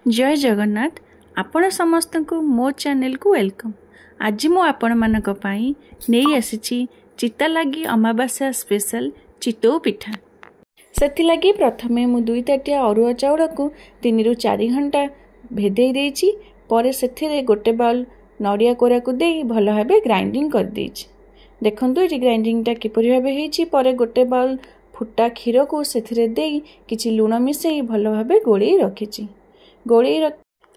ଜୟ ଜଗନ୍ନାଥ। ଆପଣ ସମସ୍ତଙ୍କୁ ମୋ ଚ୍ୟାନେଲକୁ welcome. ଆଜି ମୁଁ ଆପଣମାନଙ୍କ ପାଇଁ ନେଇ ଆସିଛି ଚିତାଲାଗି ଅମାବାସ୍ୟା ସ୍ପେଶାଲ ଚିତଉ ପିଠା। ସେଥିଲାଗି ପ୍ରଥମେ ମୁଁ 2 ତାଟିଆ ଅରୁଆ ଚାଉଳକୁ 3ରୁ 4 ଘଣ୍ଟା ଭେଦେଇ ଦେଇଛି। ପରେ ସେଥିରେ ଗୋଟେ ବାଉଲ୍ ନଡ଼ିଆ କୋରାକୁ ଦେଇ ଭଲ ଭାବେ ଗ୍ରାଇଣ୍ଡିଙ୍ଗ କରିଦେଇଛି। ଦେଖନ୍ତୁ, ଏଠି ଗ୍ରାଇଣ୍ଡିଙ୍ଗଟା କିପରି ଭାବେ ହେଇଛି। ପରେ ଗୋଟେ ବାଉଲ୍ ଫୁଟା କ୍ଷୀରକୁ ସେଥିରେ ଦେଇ କିଛି ଲୁଣ ମିଶାଇ ଭଲ ଭାବେ ଗୋଳେଇ ରଖିଛି। ଗୋଳେଇ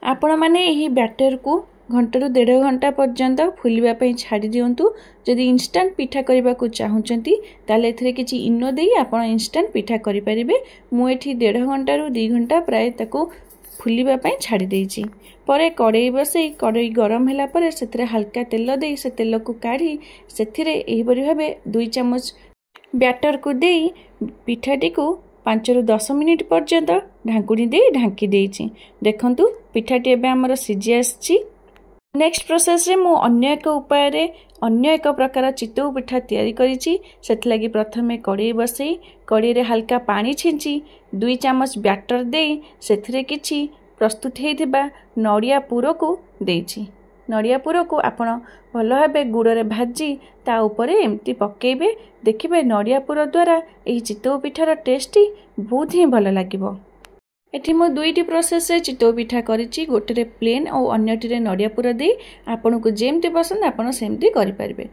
ଆପଣମାନେ ଏହି ବ୍ୟାଟରକୁ ଘଣ୍ଟାରୁ ଦେଢ଼ ଘଣ୍ଟା ପର୍ଯ୍ୟନ୍ତ ଫୁଲିବା ପାଇଁ ଛାଡ଼ି ଦିଅନ୍ତୁ। ଯଦି ଇନଷ୍ଟାଣ୍ଟ ପିଠା କରିବାକୁ ଚାହୁଁଛନ୍ତି, ତାହେଲେ ଏଥିରେ କିଛି ଇନୋ ଦେଇ ଆପଣ ଇନଷ୍ଟାଣ୍ଟ ପିଠା କରିପାରିବେ। ମୁଁ ଏଠି ଦେଢ଼ ଘଣ୍ଟାରୁ 2 ଘଣ୍ଟା ପ୍ରାୟ ତାକୁ ଫୁଲିବା ପାଇଁ ଛାଡ଼ି ଦେଇଛି। ପରେ କଡ଼େଇ ବସେଇ, କଡ଼େଇ ଗରମ ହେଲା ପରେ ସେଥିରେ ହାଲକା ତେଲ ଦେଇ, ସେ ତେଲକୁ କାଢ଼ି ସେଥିରେ ଏହିପରି ଭାବେ 2 ଚାମଚ ବ୍ୟାଟରକୁ ଦେଇ ପିଠାଟିକୁ 5ରୁ 10 ମିନିଟ୍ ପର୍ଯ୍ୟନ୍ତ ଢାଙ୍କୁଣୀ ଦେଇ ଢାଙ୍କି ଦେଇଛି। ଦେଖନ୍ତୁ, ପିଠାଟି ଏବେ ଆମର ସିଝି ଆସିଛି। ନେକ୍ସଟ ପ୍ରୋସେସରେ ମୁଁ ଅନ୍ୟ ଏକ ଉପାୟରେ ଅନ୍ୟ ଏକ ପ୍ରକାର ଚିତଉ ପିଠା ତିଆରି କରିଛି। ସେଥିଲାଗି ପ୍ରଥମେ କଡ଼େଇ ବସେଇ, କଡ଼େଇରେ ହାଲକା ପାଣି ଛିଞ୍ଚି 2 ଚାମଚ ବ୍ୟାଟର ଦେଇ ସେଥିରେ କିଛି ପ୍ରସ୍ତୁତ ହେଇଥିବା ନଡ଼ିଆ ପୁରକୁ ଦେଇଛି। ନଡ଼ିଆ ପୁରକୁ ଆପଣ ଭଲ ଭାବେ ଗୁଡ଼ରେ ଭାଜି ତା ଉପରେ ଏମିତି ପକାଇବେ। ଦେଖିବେ, ନଡ଼ିଆ ପୁର ଦ୍ୱାରା ଏହି ଚିତଉ ପିଠାର ଟେଷ୍ଟଟି ବହୁତ ହିଁ ଭଲ ଲାଗିବ। ଏଠି ମୁଁ 2ଟି ପ୍ରୋସେସରେ ଚିତଉ ପିଠା କରିଛି, ଗୋଟେରେ ପ୍ଲେନ୍ ଆଉ ଅନ୍ୟଟିରେ ନଡ଼ିଆ ପୁର ଦେଇ। ଆପଣଙ୍କୁ ଯେମିତି ପସନ୍ଦ, ଆପଣ ସେମିତି କରିପାରିବେ।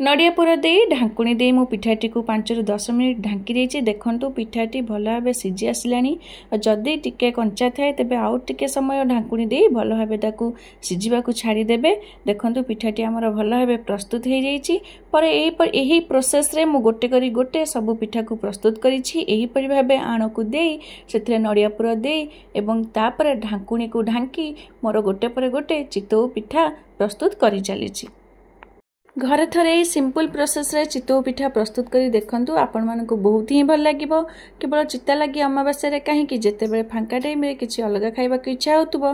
ନଡ଼ିଆ ପୁର ଦେଇ ଢାଙ୍କୁଣୀ ଦେଇ ମୁଁ ପିଠାଟିକୁ 5ରୁ 10 ମିନିଟ୍ ଢାଙ୍କି ଦେଇଛି। ଦେଖନ୍ତୁ, ପିଠାଟି ଭଲ ଭାବେ ସିଝି ଆସିଲାଣି। ଯଦି ଟିକେ କଞ୍ଚା ଥାଏ, ତେବେ ଆଉ ଟିକେ ସମୟ ଢାଙ୍କୁଣୀ ଦେଇ ଭଲ ଭାବେ ତାକୁ ସିଝିବାକୁ ଛାଡ଼ିଦେବେ। ଦେଖନ୍ତୁ, ପିଠାଟି ଆମର ଭଲ ଭାବେ ପ୍ରସ୍ତୁତ ହେଇଯାଇଛି। ପରେ ଏହି ପ୍ରୋସେସରେ ମୁଁ ଗୋଟେ କରି ଗୋଟେ ସବୁ ପିଠାକୁ ପ୍ରସ୍ତୁତ କରିଛି। ଏହିପରି ଭାବେ ଆଣକୁ ଦେଇ, ସେଥିରେ ନଡ଼ିଆ ପୁର ଦେଇ ଏବଂ ତାପରେ ଢାଙ୍କୁଣୀକୁ ଢାଙ୍କି ମୋର ଗୋଟେ ପରେ ଗୋଟେ ଚିତଉ ପିଠା ପ୍ରସ୍ତୁତ କରିଚାଲିଛି। ଘରେ ଥରେ ଏହି ସିମ୍ପଲ୍ ପ୍ରୋସେସରେ ଚିତଉ ପିଠା ପ୍ରସ୍ତୁତ କରି ଦେଖନ୍ତୁ, ଆପଣମାନଙ୍କୁ ବହୁତ ହିଁ ଭଲ ଲାଗିବ। କେବଳ ଚିତା ଲାଗି ଅମାବାସ୍ୟାରେ କାହିଁକି, ଯେତେବେଳେ ଫାଙ୍କା ଟାଇମ୍ରେ କିଛି ଅଲଗା ଖାଇବାକୁ ଇଚ୍ଛା ହେଉଥିବ,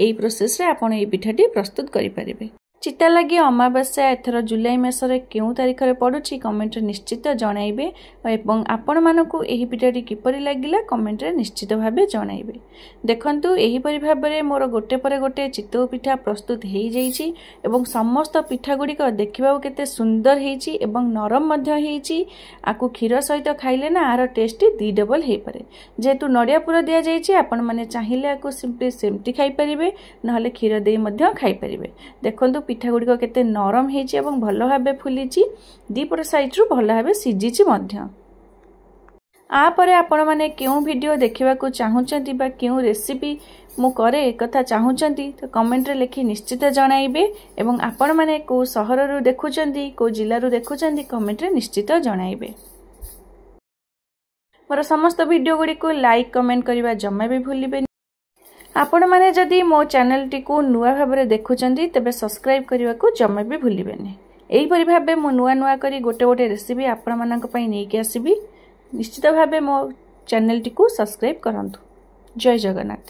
ଏହି ପ୍ରୋସେସରେ ଆପଣ ଏହି ପିଠାଟି ପ୍ରସ୍ତୁତ କରିପାରିବେ। ଚିତା ଲାଗି ଅମାବାସ୍ୟା ଏଥର ଜୁଲାଇ ମାସରେ କେଉଁ ତାରିଖରେ ପଡ଼ୁଛି, କମେଣ୍ଟରେ ନିଶ୍ଚିତ ଜଣାଇବେ ଏବଂ ଆପଣମାନଙ୍କୁ ଏହି ପିଠାଟି କିପରି ଲାଗିଲା, କମେଣ୍ଟରେ ନିଶ୍ଚିତ ଭାବେ ଜଣାଇବେ। ଦେଖନ୍ତୁ, ଏହିପରି ଭାବରେ ମୋର ଗୋଟେ ପରେ ଗୋଟେ ଚିତଉ ପିଠା ପ୍ରସ୍ତୁତ ହେଇଯାଇଛି ଏବଂ ସମସ୍ତ ପିଠା ଗୁଡ଼ିକ ଦେଖିବାକୁ କେତେ ସୁନ୍ଦର ହେଇଛି ଏବଂ ନରମ ମଧ୍ୟ ହେଇଛି। ଆକୁ କ୍ଷୀର ସହିତ ଖାଇଲେ ନା ଆର ଟେଷ୍ଟଟି 2 ଡବଲ ହେଇପାରେ। ଯେହେତୁ ନଡ଼ିଆ ପୁର ଦିଆଯାଇଛି, ଆପଣମାନେ ଚାହିଁଲେ ଆକୁ ସିମ୍ପଲି ସେମିତି ଖାଇପାରିବେ, ନହେଲେ କ୍ଷୀର ଦେଇ ମଧ୍ୟ ଖାଇପାରିବେ। ଦେଖନ୍ତୁ, ପିଠା ଗୁଡ଼ିକ କେତେ ନରମ ହେଇଛି ଏବଂ ଭଲ ଭାବେ ଫୁଲିଛି, ଦୁଇପଟ ସାଇଡ଼ରୁ ଭଲ ଭାବେ ସିଝିଛି ମଧ୍ୟ। ଆପରେ ଆପଣମାନେ କେଉଁ ଭିଡ଼ିଓ ଦେଖିବାକୁ ଚାହୁଁଛନ୍ତି ବା କେଉଁ ରେସିପି ମୁଁ କରେ ଏକଥା ଚାହୁଁଛନ୍ତି, ତ କମେଣ୍ଟରେ ଲେଖି ନିଶ୍ଚିତ ଜଣାଇବେ ଏବଂ ଆପଣମାନେ କେଉଁ ସହରରୁ ଦେଖୁଛନ୍ତି, କେଉଁ ଜିଲ୍ଲାରୁ ଦେଖୁଛନ୍ତି, କମେଣ୍ଟରେ ନିଶ୍ଚିତ ଜଣାଇବେ। ମୋର ସମସ୍ତ ଭିଡ଼ିଓ ଗୁଡ଼ିକୁ ଲାଇକ୍, କମେଣ୍ଟ କରିବା ଜମା ବି ଭୁଲିବେନି। ଆପଣମାନେ ଯଦି ମୋ ଚ୍ୟାନେଲଟିକୁ ନୂଆ ଭାବରେ ଦେଖୁଛନ୍ତି, ତେବେ ସବସ୍କ୍ରାଇବ୍ କରିବାକୁ ଜମା ବି ଭୁଲିବେନି। ଏହିପରି ଭାବେ ମୁଁ ନୂଆ ନୂଆ କରି ଗୋଟେ ଗୋଟେ ରେସିପି ଆପଣମାନଙ୍କ ପାଇଁ ନେଇକି ଆସିବି। ନିଶ୍ଚିତ ଭାବେ ମୋ ଚ୍ୟାନେଲଟିକୁ ସବସ୍କ୍ରାଇବ୍ କରନ୍ତୁ। ଜୟ ଜଗନ୍ନାଥ।